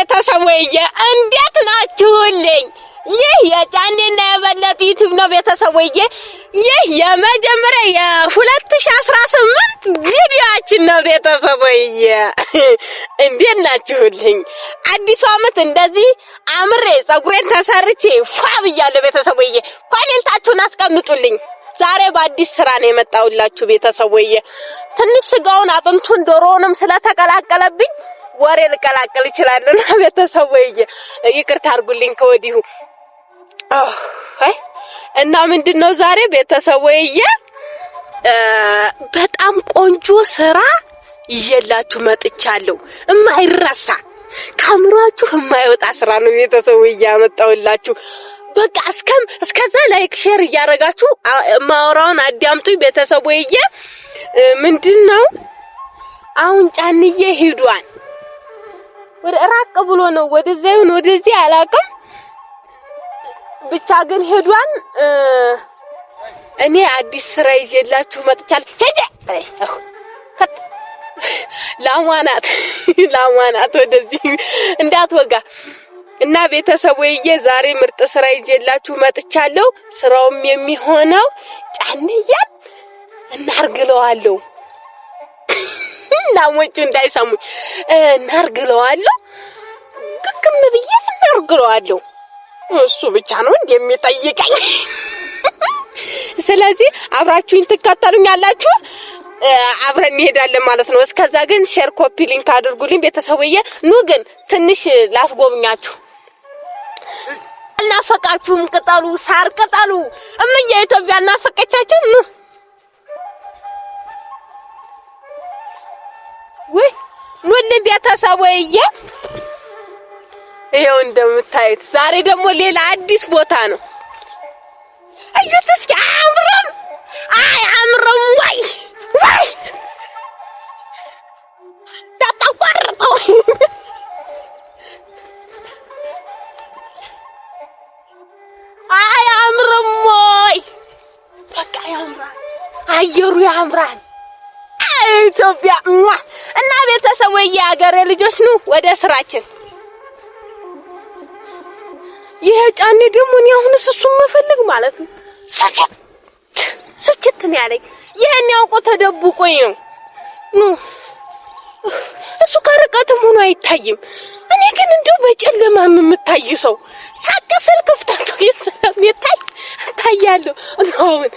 ቤተሰቦዬ እንዴት ናችሁልኝ? ይህ የጫኔና የበለጡ ዩቲዩብ ነው ቤተሰቦዬ። ይህ የመጀመሪያ የ2018 ቪዲዮአችን ነው ቤተሰቦዬ። እንዴት ናችሁልኝ? አዲሱ ዓመት እንደዚህ አምሬ ፀጉሬን ተሰርቼ ፏ ብያለሁ ቤተሰቦዬ። Comment ኣችሁን አስቀምጡልኝ። ዛሬ በአዲስ ስራ ነው የመጣሁላችሁ ቤተሰቦዬ። ትንሽ ስጋውን አጥንቱን ዶሮውንም ስለተቀላቀለብኝ ወሬ ልቀላቀል እችላለሁ እና ቤተሰቦዬ ይቅርታ አድርጉልኝ ከወዲሁ። አይ እና ምንድነው ዛሬ ቤተሰቦዬ በጣም ቆንጆ ስራ ይዤላችሁ መጥቻለሁ። እማይረሳ ከአእምሯችሁ የማይወጣ ስራ ነው ቤተሰቦዬ ያመጣሁላችሁ። በቃ እስከዛ like share እያደረጋችሁ ማወራውን አዳምጡኝ ቤተሰቦዬ። ምንድነው አሁን ጫንዬ ሂዷን ወደ ራቅ ብሎ ነው ወደዚያ ይሁን ወደዚህ አላውቅም፣ ብቻ ግን ሄዷን። እኔ አዲስ ስራ ይዤላችሁ መጥቻለሁ። ሄጄ ከት ላሟናት ላሟናት ወደዚህ እንዳትወጋ እና ቤተሰቦዬ ዛሬ ምርጥ ስራ ይዤላችሁ መጥቻለሁ። ስራውም የሚሆነው ጫንያን እናርግለዋለሁ። ላሞቹ እንዳይሰሙኝ እናርግለዋለሁ። ግግም ብዬ እናርግለዋለሁ። እሱ ብቻ ነው እንዴ የሚጠይቀኝ? ስለዚህ አብራችሁኝ ትከተሉኛላችሁ፣ አብረን እንሄዳለን ማለት ነው። እስከዛ ግን share፣ copy link አድርጉልኝ ቤተሰቦዬ። ኑ ግን ትንሽ ላስጎብኛችሁ። አልናፈቃችሁም? ቅጠሉ ሳር ቅጠሉ እምዬ ኢትዮጵያ አልናፈቀቻችሁ? ኑ ወይ ኑልን ቤተሰቦዬ። ይኸው እንደምታዩት ዛሬ ደግሞ ሌላ አዲስ ቦታ ነው። እዩት እስኪ አያምርም? አይ አምርም ወይ ወይ እንዳታቋርጠው። አይ አምርም ወይ በቃ ያምራል፣ አየሩ ያምራል። ኢትዮጵያ እና ቤተሰቦዬ የሀገሬ ልጆች ኑ ወደ ስራችን። ይሄ ጫኔ ደግሞ እኔ አሁንስ እሱን መፈለግ ማለት ነው ስልችት ስልችት ነው ያለኝ። ይሄን ያውቆ ተደብቆኝ ነው። ኑ እሱ ከርቀትም ሆኖ አይታይም። እኔ ግን እንደው በጨለማም የምታይ ሰው ሳቅ ስል ክፍታቱ ይታይ እታያለሁ። አሁን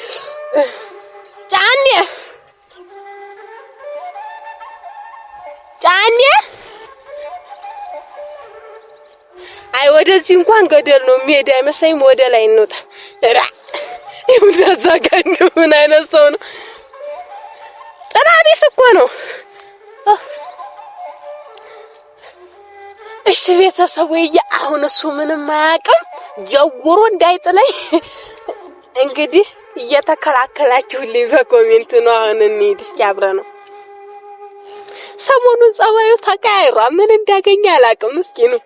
ጫኔ ጫኔ አይ ወደዚህ እንኳን ገደል ነው የሚሄድ አይመስለኝም። ወደ ላይ እንውጣ። ራ ይሁን ጋር ምን አይነት ሰው ነው? ጥላ ቢስ እኮ ነው። እሺ ቤተሰቦዬ፣ አሁን እሱ ምንም አያውቅም። ጀውሮ እንዳይጥለኝ እንግዲህ እየተከላከላችሁልኝ በ comment ነው። አሁን እንሂድ እስኪ አብረን ነው። ሰሞኑን ጸባዩ ተቀያይሯል። ምን እንዳገኘ አላውቅም። እስኪ ነው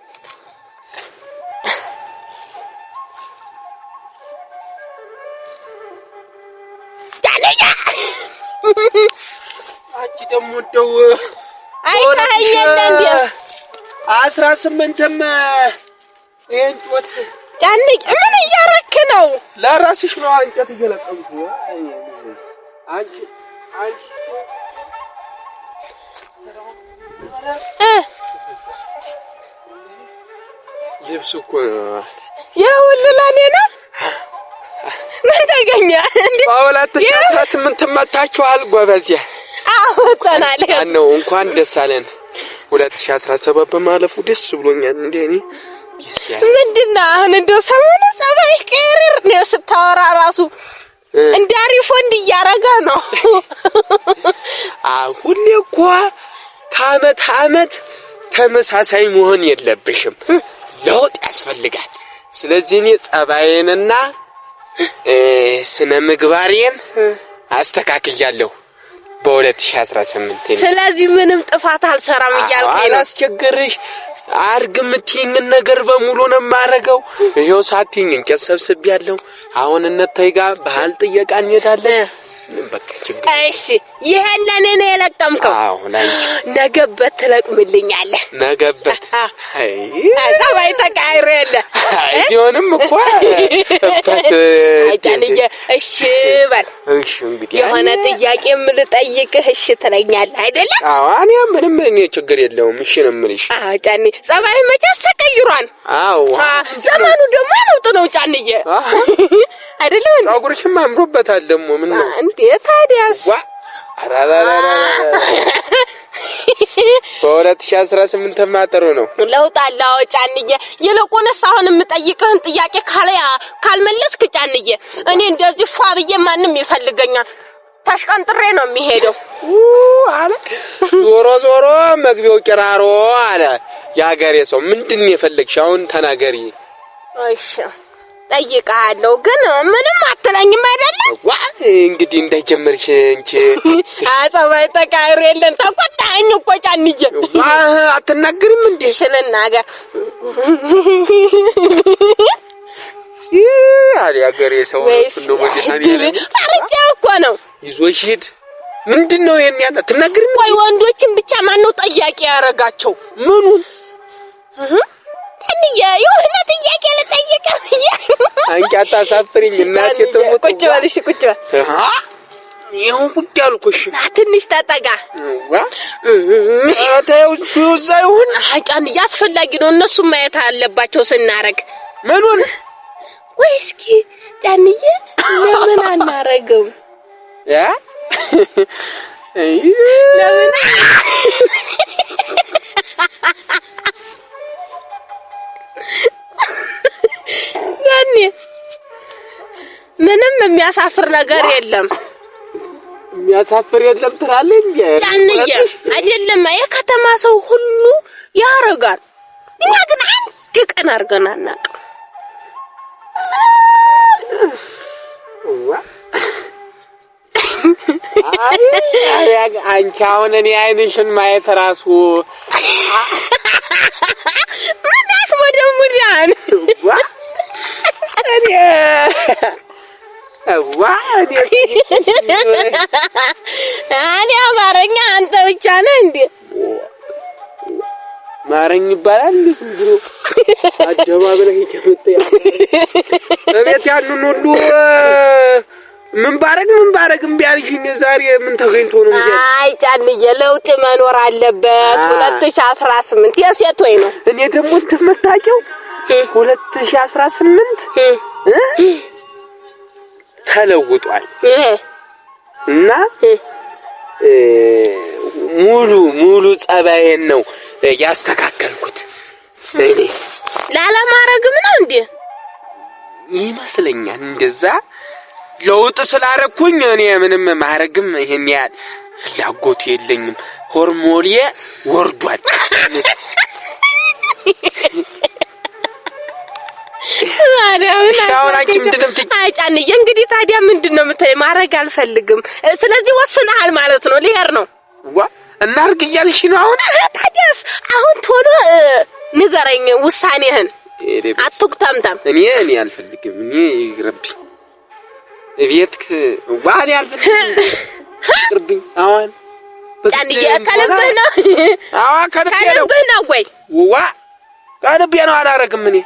አንቺ ደግሞ እንደው አይተኸኝ የለ እንዴ? 18ም ይሄን ጮት ጫንቅ ምን እያረክ ነው? ለራስሽ ነው እንጨት እየለቀምኩ። አንቺ አንቺ ልብስ እኮ ይኸውልህ ለእኔ ነው። ምን ተገኘ? በ2018 መታችኋል። ጎበዝ አወጣናል። ነው እንኳን ደስ አለን። 2017 በማለፉ ደስ ብሎኛል። እንደ እኔ ምንድን ነው አሁን እንደው ሰሞኑን ጸባይ ቅርር ነው ስታወራ ራሱ እንደ አሪፍ ወንድ እያረገ ነው። ሁሌ እኮ ከአመት አመት ተመሳሳይ መሆን የለብሽም። ለውጥ ያስፈልጋል። ስለዚህ እኔ ጸባዬንና ስነ ምግባሬን አስተካክያለሁ በ2018። ስለዚህ ምንም ጥፋት አልሰራም እያልከኝ ነው። አላስቸግርሽ አርግ የምትይኝን ነገር በሙሉ ነው የማደርገው። ይኸው ሳትይኝ እንጨት ሰብስቤያለሁ። አሁን እነተይ ጋር ባህል ጥየቃ እንሄዳለን። በቃ ችግር እሺ፣ ይሄን ለእኔ ነው የለቀምከው? አዎ ላንቺ። ነገበት ትለቅምልኛለህ። ነገበት ጸባይ ተቃይሮ የለ ቢሆንም እኮ ጫንዬ፣ እሺ በል። እሺ እንግዲህ የሆነ ጥያቄ የምልጠይቅህ እሺ ትለኛለህ አይደለ? አዎ፣ እኔ ምንም እኔ ችግር የለውም። እሺ ነው የምልሽ። አዎ ጫንዬ፣ ጸባይ መቼስ ተቀይሯል። አዎ፣ ዘመኑ ደግሞ ለውጥ ነው ጫንዬ፣ አይደለም? ፀጉርሽም አምሮበታል ደግሞ። ምን ነው እንዴ ታዲያስ? ዋ በ2018 ጥሩ ነው ለውጥ አለ። አዎ ጫንዬ፣ ይልቁንስ አሁን የምጠይቅህን ጥያቄ ካልመለስክ ጫንዬ፣ እኔ እንደዚህ ፏ ብዬ ማንም ይፈልገኛል ተሽቀንጥሬ ነው የሚሄደው አለ። ዞሮ ዞሮ መግቢያው ጭራሮ አለ የሀገሬ ሰው። ምንድን ነው የፈለግሽ አሁን ተናገሪ። እሺ ጠይቅሃለሁ፣ ግን ምንም አትለኝም አይደለ? ዋ እንግዲህ እንዳይጀምርሽ እንቺ። ጸባይ ተቃይሮ የለን ተቆጣኸኝ እኮ ጫንዬ። ዋ አትናገሪም እንዴ? እሺ ልናገር አለ የሀገሬ ሰው። እንደው መድኃኒዓለም ፈርቼ እኮ ነው። ይዞሽ ሂድ። ምንድን ነው ይሄን ያለ አትናገሪም? ቆይ ወንዶችን ብቻ ማነው ጠያቂ ያደረጋቸው? ምኑን? ጫንዬ የሆነ ጥያቄ ልጠይቅህ። አንቺ አታሳፍሪኝ እናቴ ትሙት። ቁጭ በል እሺ፣ ቁጭ በል። ይኸው ቁጭ አልኩሽ። ትንሽ ተጠጋ። ዋ ተይው፣ እሱ እዛ ይሁን። ጫንዬ አስፈላጊ ነው፣ እነሱም ማየት አለባቸው ስናረግ። ምኑን? ቆይ እስኪ ጫንዬ ለምን አናረግም? ለምን ያኔ ምንም የሚያሳፍር ነገር የለም። የሚያሳፍር የለም ትላለህ እንዴ? ጫንዬ አይደለም፣ የከተማ ሰው ሁሉ ያረጋል። እኛ ግን አንድ ቀን አድርገን አናውቅም። አንቺ አሁን እኔ አይንሽን ማየት ራሱ ምን ወደ ሙዳን እኔ አማርኛ አንተ ብቻ ነህ እንዴ? ማረኝ ይባላል እንዴ? ዝም ብሎ አደባባይ ላይ እየመጣ በቤት ያንን ሁሉ ምን ባረግ ምን ባረግ እምቢ አልሽኝ። ዛሬ ምን ተገኝቶ ነው? አይ ጫንዬ ለውጥ መኖር አለበት። 2018 የሴት ወይ ነው። እኔ ደግሞ እንደምታውቂው 2018 ተለውጧል እና ሙሉ ሙሉ ጸባዬን ነው ያስተካከልኩት። እኔ ላለማረግም ነው እንዴ ይመስለኛል። እንደዛ ለውጥ ስላረኩኝ እኔ ምንም ማረግም ይሄን ያህል ፍላጎቱ የለኝም። ሆርሞኔ ወርዷል። አሁን አንቺ ምንድን ነው የምትይኝ? አይ ጫንዬ እንግዲህ ታዲያ ምንድን ነው የምትይኝ? ማድረግ አልፈልግም። ስለዚህ ወስነሃል ማለት ነው። ልሄድ ነው። ዋ እናድርግ እያልሽ ነው አሁን? ታዲያስ አሁን ቶሎ ንገረኝ ውሳኔህን። አትጉተምተም። እኔ አልፈልግም። እኔ ይቅርብኝ። እቤት ዋ እኔ አልፈልግም። ይቅርብኝ። አሁን ጫንዬ ከልብህ ነው? አዎ ከልቤ ነው ወይ? ዋ ከልቤ ነው። አላረግም እኔ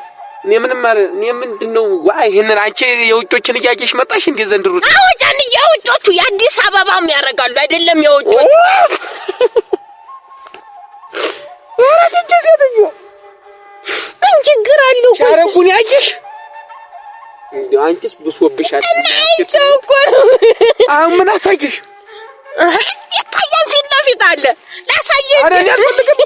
እኔ ምንም ማለት እኔ ምንድነው ዋ ይሄንን አንቺ የውጮችን እያየሽ መጣሽ እንዴ ዘንድሮ? አዎ ጫንዬ የውጮቹ የአዲስ አበባም ያደርጋሉ አይደለም የውጮቹ። ምን ችግር አለው? ሲያረጉን ያየሽ እንዴ? አንቺስ ብሶብሻል። እና አይቼው እኮ ነው። አሁን ምን አሳየሽ? ይታያል፣ ፊት ለፊት አለ። ላሳየህ። ኧረ እኔ አልፈልግም።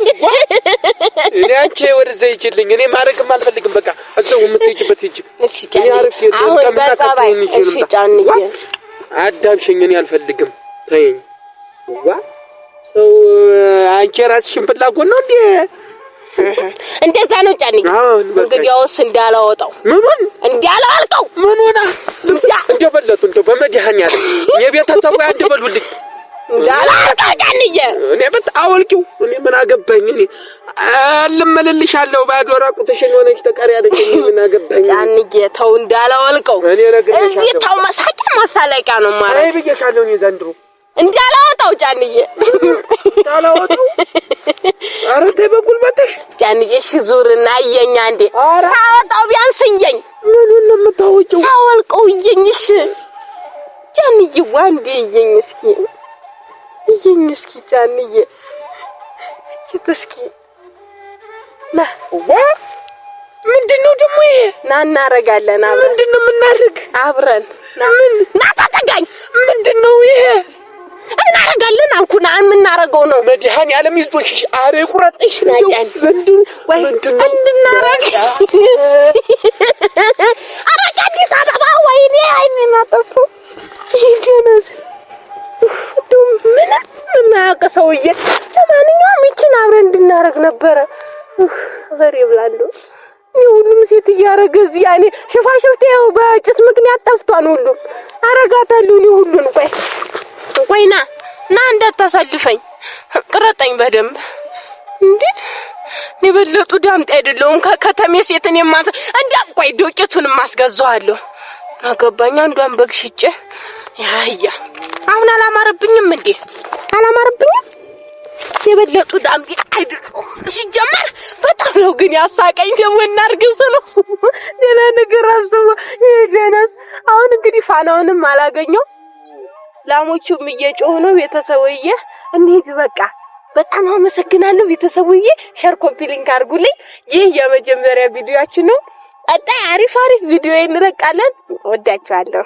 እኔ አንቺ ወደዛ ሂጂልኝ። እኔ ማድረግም አልፈልግም። በቃ እዛው የምትሄጂበት ሂጂ። እሺ ጫንዬ፣ አሁን በጸባይ እሺ ጫንዬ፣ አዳምሽኝ። እኔ አልፈልግም። ተይኝ። ዋ ሰው አንቺ የራስሽን ፍላጎት ነው እንዴ? እንደዛ ነው ጫንዬ። እንግዲያውስ እንዳላወጣው ምኑን እንዳላወጣው ምኑን እንደው በለጡ እንደው በመድኃኒዓለም የቤተሰቡ አንድ በሉልኝ እንዳላወጣው ጫንዬ። እኔ አወልቂው። እኔ ምን አገባኝ? እኔ አልመልልሻለሁ። ባዶ ራቁትሽን ሆነሽ ተቀሪያለሽ። እኔ ምን አገባኝ? ጫንዬ ተው እንዳላወልቀው። እኔ እነግርሻለሁ። እዚህ ተው፣ መሳቂያ መሳለቂያ ነው ማለት። አይ ብዬሻለሁ። እኔ ዘንድሮ እንዳላወጣው ጫንዬ፣ እንዳላወጣው። ኧረ ተይ በጉልበትሽ ጫንዬ። እሺ ዙርና እየኝ አንዴ። ሳወጣው ቢያንስ እየኝ። ምኑን ነው የምታወጪው? ሳወልቀው እየኝ። እሺ ጫንዬ፣ አንዴ እየኝ እስኪ፣ እየኝ እስኪ ጫንዬ፣ እስኪ ና። ዋ ምንድን ነው ደግሞ ይሄ? ና እናደርጋለን አብረን። ምንድን ነው የምናደርግ አብረን? ምን? ና ተጠጋኝ። ምንድን ነው ይሄ? እናደርጋለን አልኩህ። ና የምናደርገው ነው። መድኃኒዓለም ይዞሽ። ኧረ ቁረጥሽ ዘንድሮ ምንድን ነው እንድናረግ? ኧረ አዲስ አበባ ወይኔ አይኔን አጠፉ። ይሄ እንደው ምንም የማያውቅ ሰውዬ። ለማንኛውም ይችን አብረን እንድናረግ ነበረ። በሬ ብላለሁ። ሁሉም ሴት እያረገ እዚህ ያኔ ሽፋሽፍቴ በጭስ ምክንያት ጠፍቷል። ሁሉም አረጋታለሁ እኔ ሁሉን። ቆይ ቆይ፣ ና ና፣ እንዳታሳልፈኝ፣ ቅረጠኝ በደንብ እንዴ። እኔ በለጡ ዳምጤ አይደለሁም ከከተሜ ሴትን የማት እንዲያም። ቆይ ዶቄቱንም አስገዛዋለሁ። አገባኝ አንዷን በግ ሽጬ ያያ። አሁን አላማረብኝም እንዴ? አላማረብኝም። የበለጡ ዳምጤ አይደለሁም ሲጀመር። በጣም ነው ግን ያሳቀኝ። ደግሞ እናርግዝ ነው ሌላ ነገር አስበው። ይሄ ደነስ አሁን እንግዲህ ፋናውንም አላገኘው፣ ላሞቹም እየጮሁ ነው። ቤተሰብዬ እንሂድ በቃ። በጣም አመሰግናለሁ ቤተሰብዬ። Share፣ copy link አድርጉልኝ። ይህ የመጀመሪያ ቪዲዮአችን ነው። ቀጣይ አሪፍ አሪፍ ቪዲዮ እንለቃለን። ወዳችኋለሁ።